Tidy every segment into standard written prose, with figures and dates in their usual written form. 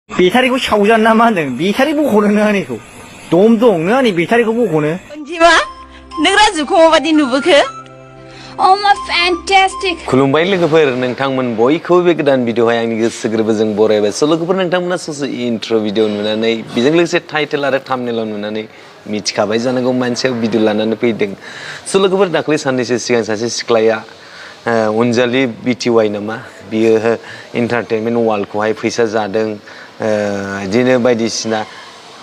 배타리고 샤오잔나 만든 배타리 보고는 아니고 돔동 아니 배타리고 보고는 언지마 너라 주고 바디 누브크 Oh my fantastic खुलुमबाय लोगोफोर नोंथांमोन बयखौबो बे गोदान भिडिअ'हाय आंनि गोसो गोरबोजों बरायबाय स' लोगोफोर नोंथांमोना ससे इन्ट्र' भिडिअ नुनानै बेजों लोगोसे टाइटेल आरो थाम्बनेलाव नुनानै मिथिखाबाय जानांगौ मानसिया भिडिअ लानानै फैदों स' लोगोफोर दाख्लै साननैसो सिगां सासे सिख्लाया अनजालि बिटिवाइ नामा बियो एन्टारटेनमेन्ट वार्ल्डखौहाय फैसा जादों बिदिनो बायदिसिना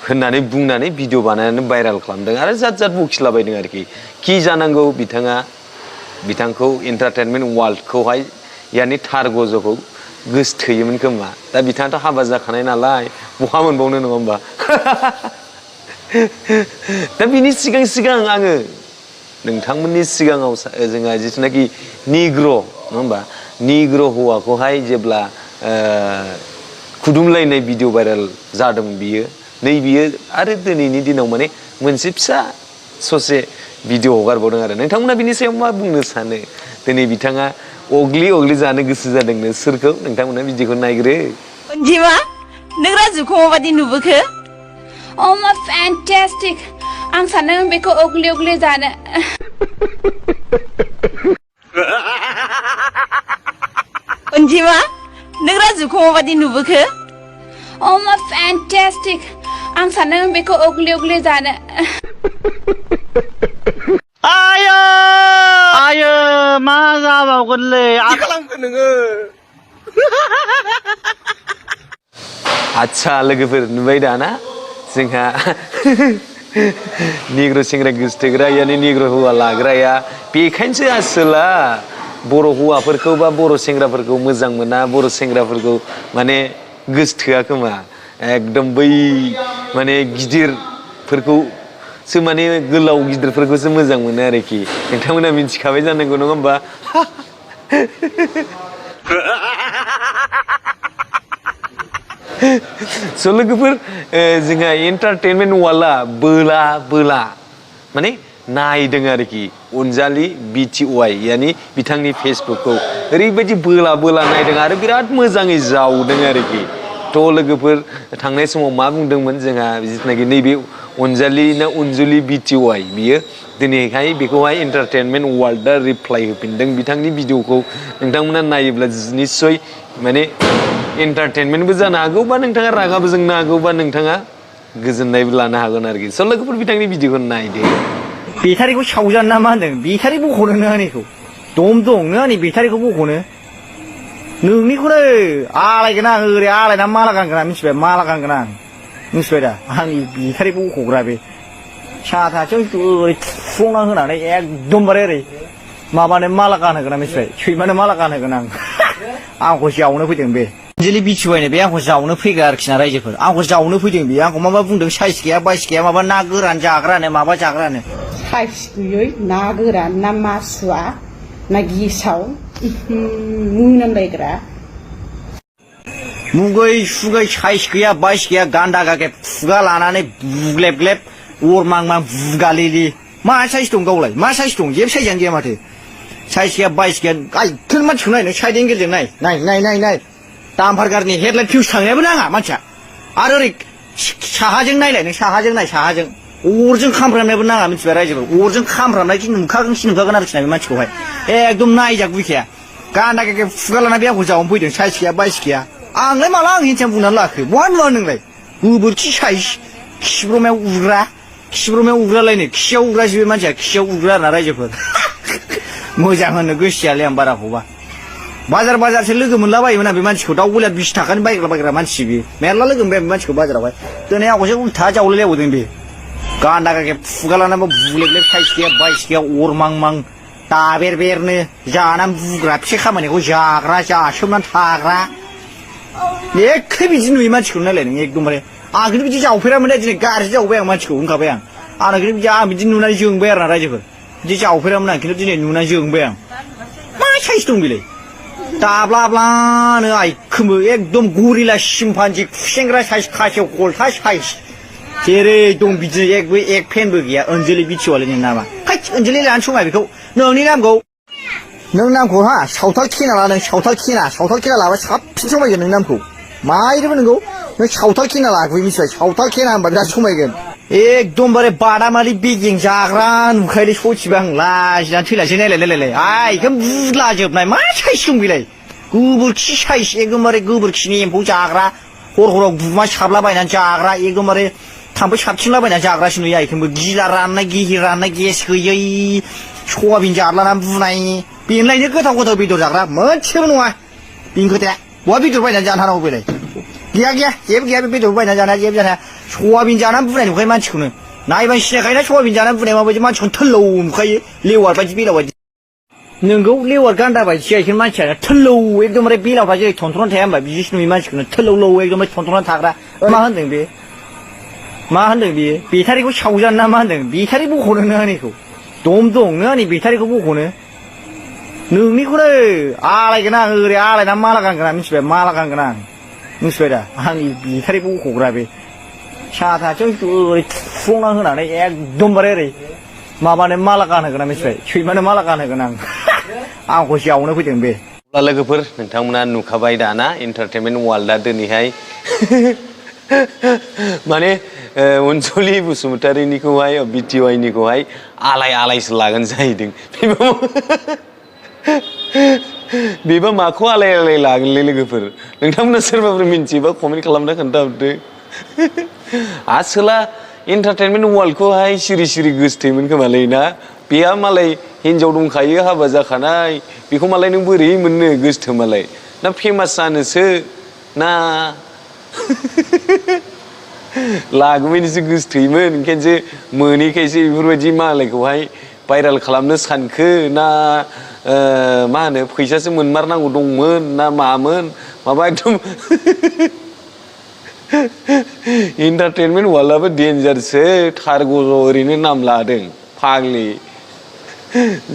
होननानै बुंनानै भिडिअ बानायनानै भाइराल खालामदों आरो जात जात बखिलाबायदों आरोखि कि जानांगौ बिथांखौ एन्टारटेनमेन्ट वार्ल्डखौहाय यानि थार गज'खौ गोसथोयोमोन खोमा दा बिथाङाथ' हाबा जाखानाय नालाय बहा मोनबावनो नङा होमबा दा बिनि सिगां आङो नोंथांमोननि सिगाङाव जोंहा जिथुनाखि निग्र' नङा होमबा निग्र' हौवाखौहाय जेब्ला खुदुमलायनाय भिडिअ भाइराल जादों बियो बियो आरो दिनैनि दिनाव माने मोनसे फिसा ससे भिडिअ हगारबावदों आरो नोंथांमोना बिनि सायाव मा बुंनो सानो दिनै बिथाङा अग्लि जानो गोसो जादोंनो सोरखौ नोंथांमोना भिडिअखौ नायग्रो 언지마 너라 주고 바디 누브크 Oh my fantastic आं सानो बेखौ अग्लि जानो 언지마 너라 주고 바디 누브크 Oh my fantastic आं सानो बेखौ अग्लि जानो आयो मा जाबावगोनलै खालामखो नोङो आच्छा लोगोफोर नुबाय दाना जोंहा निग्र' सेंग्रा गोसथोग्रा यानि निग्र' हौवा लाग्राया बेखायनोसो आसोला बर' हौवाफोरखौ बा बर' सेंग्राफोरखौ मोजां मोना बर' सेंग्राफोरखौ माने गोसथोआ खोमा एकदम बै माने गिदिरफोरखौ सो माने गोलाव गिदिरफोरखौसो मोजां मोनो आरोखि नोंथांमोना मिथिखाबाय जानांगौ नङा होमबा स' लोगोफोर जोंहा एन्टारटेनमेन्ट वार्ल्डआ बोला माने नायदों आरोखि अनजालि बिटिवाइ यानि बिथांनि फेसबुकखौ ओरैबायदि बोला नायदों आरो बिराद मोजाङै जावदों आरोखि थ' लोगोफोर थांनाय समाव मा बुंदोंमोन जोंहा जिथुनाखि नैबे अनजालि बिटिवाइ बियो दिनैहाय बेखौहाय एन्टारटेनमेन्ट वार्ल्डआ रिप्लाइ होफिनदों बिथांनि भिडिअखौ नोंथांमोना नायोब्ला निस्सय माने एन्टारटेनमेन्टबो जानो हागौ बा नोंथाङा रागाबो जोंनो हागौ बा नोंथाङा गोजोननायबो लानो हागोन आरोखि स' लोगोफोर बिथांनि भिडिअखौ नायदो 배타리고 샤오잔나 만든 배타리 보고는 아니고 돔동 아니 배타리고 보고는 नोंनिखौनो आलायगोन आं ओरै आलायना माला गानगोन आं मिथिबाय माला गानगोन आं मिथिबाय दा आंनि बेटारि बख'ग्रा बे साथाजों ओरै थुफ्लंना होनानै एकदमबारे ओरै माबानो माला गानहोगोन आं मिथिबाय सैमानो माला गानहोगोन आं आंखौ जावनो फैदों बे अनजालि बिटिवाइनो बे आंखौ जावनो फैगोन आरोखि ना रायजोफोर आंखौ जावनो फैदों बे आंखौ मा बुंदों साइस गैया बाइस गैया माबा ना गोरान जाग्रानो माबा जाग्रानो साइस गैयै ना गोरान ना मासुवा ना गेसाव मुंनांलायग्रा मुगै सुगै साइस गैया बाइस गैया गान्दा गागे खुगा लानानै बुग्लेब अरमां बुगालिलि मा साइस दं गावलाय मा साइस दं जेबो साइजानो गैया माथो साइस गैया बाइस गैया गाइखेर मानसिखौ नायनो साइड एंगेलजों नाय दामफारगारनि हेडलाइट फिउस थांनायाबो नाङा मानसिया आरो ओरै साहाजों नायलाय नों साहाजों अरजों खामफ्रामनायबो नाङा मिथिबाय रायजोफोर अरजों खामफ्रामनायखि नुखागोन आरोखि ना बे मानसिखौहाय एकदम नायजाक बुइखाया गान्दा गागे खुगा लाना बे आंखौ जावनो फैदों साइस गैया बाइस गैया आंलाय माला आं हिनजाव बुंनानै लाखो बहा नुवा नोंलाय गोबोरखि साइस खिब्रमायाव उग्रालायनो खियाव उग्रासो बे मानसिया खियाव उग्रा आरोना रायजोफोर मोजां होनो गोसोआलाय आं बाराखौबा बाजारसो लोगो मोनलाबायोमोन आं बे मानसिखौ दाउ बयलार 20 थाखानि बायग्रा मानसि बे मेरला लोगो मोनबाय बे मानसिखौ बाजारावहाय दिनै आंखौसो उल्था जावलायलायबावदों बे गान्दा गागे खुगा लानानै बुग्लेब साइस गैया बाइस गैया अरमां दाबेरनो जानानै बुग्रा फिसा खामानिखौ जाग्रा जासोमनानै थाग्रा एखे बिदि नुयो मानसिखौ नायलाय नों एकदमबारे आंखौनो बिदि जावफेरामोन दिनै गाज्रि जावबाय आं मानसिखौ होनखाबाय आं बिदि नुनानै जोंबाय आरोना रायजोफोर बिदि जावफेरामोन आं खिन्थु दिनै नुनानै जोंबाय आं मा साइस दं बेलाय दाब्लाब्लानो आइखोमो एकदम गरिला सिम्पान्जि खुसेंग्रा साइस खासेव गलथा साइस जेरै दं बिदिनो एक फेनबो गैया अनजालि बिटिवाइनि नामा अनजालि लानो समा बेखौ नोंनि नामखौ नों नामखौ सावथाल खेना ला नों सावथाल खेना लाबा साबसिन समायगोन नों नामखौ माइरबो नोंगौ नों सावथाल खेना लाखुबै मिथिबाय सावथाल खेना होनबा बिराद समायगोन एकदमबारे बादामालि बेगें जाग्रा नुखायोलै सथिबा आं लाजिनानै थैलासै नायलाय आइखौ बुदलाजोबनाय मा साइज दं बेलाय गोबोरखि साइज एकदमबारे गोबोरखिनि एम्फौ जाग्रा हराव गुमा साबलाबायनानै जाग्रा एकदमबारे थाम्फै साबथिंलाबायनानै जाग्रासो नुयो आइखौबो गिला राननाय गिहि राननाय गेस गैयै सयाबिन जारलानानै बुनाय बेनोलायनो गोथाव गोथाव बेदर जाग्रा मोनसेबो नङा बेनि खोथाया बहा बेदर बायनानै जानो हानांगौ बेलाय गैया जेबो गैया बे बेदर बायनानै जानाया जेबो जानाया सयाबिन जानानै बुनाय नुखायो मानसिखौनो नायबानो सिनायखायोना सयाबिन जानानै बुनाय माबायदि मानसिखौनो थोल्लौ नुखायो लेवार बायदि बेलाव बायदि नोंगौ लेवार गान्दा बायदि आइखौ मानसियानो थोल्लौ एकदमबारे बेलावफ्रा जेरै थनथ्र'नानै थाया होनबा बिदिसो नुयो मानसिखौनो थोल्लौ एकदमबारे थनथ्र'नानै थाग्रा मा होनदों बे मा होनदों बेयो बेटारिखौ सावजानो ना मा होनदों बेटारि बख'नो नों आंनिखौ दम दं नों आंनि बेटारिखौ बख'नो नोंनिखौनो आलायगोन आं ओरै आलायनानै माला गानगोन आं मिथिबाय माला गानगोन आं मिथिबाय दा आंनि बेटारि बख'ग्रा बे साथाजों ओरै थुफ्लंना होनानै एकदमबारे ओरै माबानो माला गानहोगोन आं मिथिबाय सैमानो माला गानहोगोन आं आंखौ जावनो फैदों बे अब्ला लोगोफोर नोंथांमोना नुखाबाय दाना एन्टारटेनमेन्ट वार्ल्डआ दिनैहाय माने अनसुलि बसुमतारीनिखौहाय बिटिवाइनिखौहाय आलायसो लागोन जाहैदों बेबा माखौ आलाय लागोनलै लोगोफोर नोंथांमोना सोरबाफोर मिन्थियोबा कमेन्ट खालामना खोन्थाहरदो आसोला एन्टारटेनमेन्ट वार्ल्डखौहाय सिरि गोसोथोयोमोन खोमालै ना बेहा मालाय हिन्जाव दंखायो हाबा जाखानाय बेखौ मालाय नों बोरै मोननो गोसोथो मालाय ना फेमास जानोसो ना लागुबैनोसो गोसोथोयोमोन ओंखायनोसो मोनैखायसो बेफोरबायदि मालायखौहाय भाइराल खालामनो सानखो ना मा होनो फैसासो मोनमारनांगौ दंमोन ना मामोन माबा एकदम एन्टारटेनमेन्ट वार्ल्डआबो डेन्जारसो थारगज ओरैनो नाम लादों फाग्लि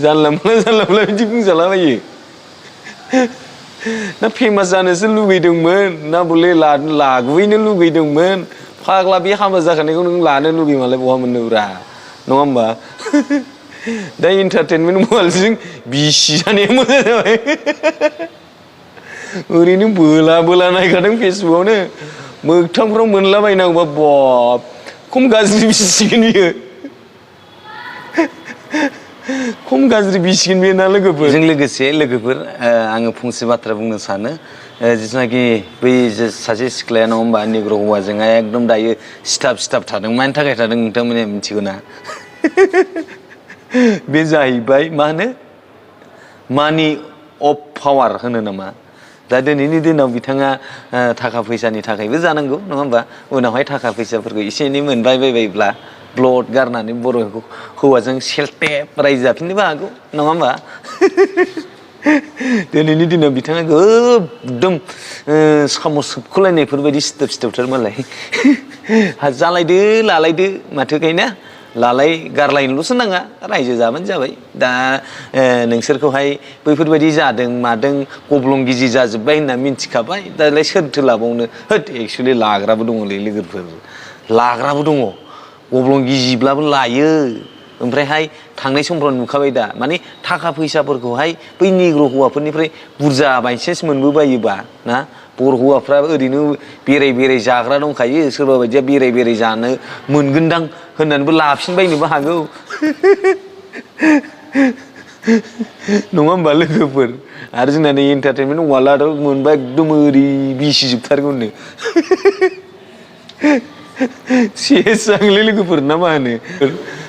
जानला मोनला बिदि बुंजालाबायो ना फेमास जानोसो लुगैदोंमोन ना बले लागुबैनो लुगैदोंमोन फाग्ला बे हाबा जाखानायखौ नों लानो लुगैयो मालाय बहा मोननोब्रा नङा होमबा दा एन्टारटेनमेन्ट वार्ल्डजों बिसि जानाया मोजां जाबाय ओरैनो बोला नायखादों फेसबुकआवनो मोगथांफ्राव मोनलाबायनांगौबा बाब खम गाज्रि बिसिगोन बियो खम गाज्रि बिसिगोन बे ना लोगोफोर जों लोगोसे लोगोफोर आङो फंसे बाथ्रा बुंनो सानो जिथुनाखि बै सासे सिख्लाया नङा होमबा निग्र हौवाजोंहाय एकदम दायो सिथाब थादों मानि थाखाय थादों नोंथांमोना मिथिगौ ना बे जाहैबाय मा होनो मानि अफ पावार होनो नामा दा दिनैनि दिनाव बिथाङा थाखा फैसानि थाखायबो जानांगौ नङा होमबा उनावहाय थाखा फैसाफोरखौ एसे एनै मोनबाय बायबायब्ला ब्लड गारनानै बर' हौवाजों सेल्टेप रायजो जाफिननोबो हागौ नङा होमबा दिनैनि दिनाव बिथाङा गोबां साम' सोबख'लायनायफोरबायदि सिथोबथार मालाय जालायदो लालायदो माथो गायना लालाय गारलायनोल'सो नाङा रायजो जाबानो जाबाय दा नोंसोरखौहाय बैफोरबायदि जादों मादों गब्लं गिजि जाजोब्बाय होनना मिन्थिखाबाय दालाय सोरथो लाबावनो होद एक्सुवेलि लाग्राबो दङलै लोगोफोर लाग्राबो दङ गब्लं गिजिब्लाबो लायो ओमफ्रायहाय थांनाय समफ्राव नुखाबाय दा माने थाखा फैसाफोरखौहाय बै निग्र हौवाफोरनिफ्राय बुरजा बायसेन्स मोनबोबायोबा ना बर' हौवाफ्रा ओरैनो बेराय जाग्रा दंखायो सोरबा बायदिया बेराय जानो मोनगोनदां होननानैबो लाफिनबायनोबो हागौ नङा होमबा लोगोफोर आरो जोंना नै एन्टारटेनमेन्ट वार्ल्डआथ' मोनबा एकदम ओरै बिसिजोबथारगौनो सेस जागोनलै लोगोफोर ना मा होनो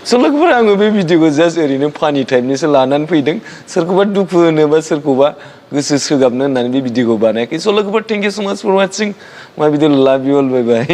स' लोगोफोर आङो बे भिडिअखौ जास्ट ओरैनो फानि टाइपनिसो लानानै फैदों सोरखौबा दुखु होनो बा सोरखौबा गोसो सोगाबनो होननानै बे भिडिअखौ बानायाखै स' लोगोफोर थेंक इउ स' माच फर वाचिं माय भिडिअ लाभ इउ अल बाय बाय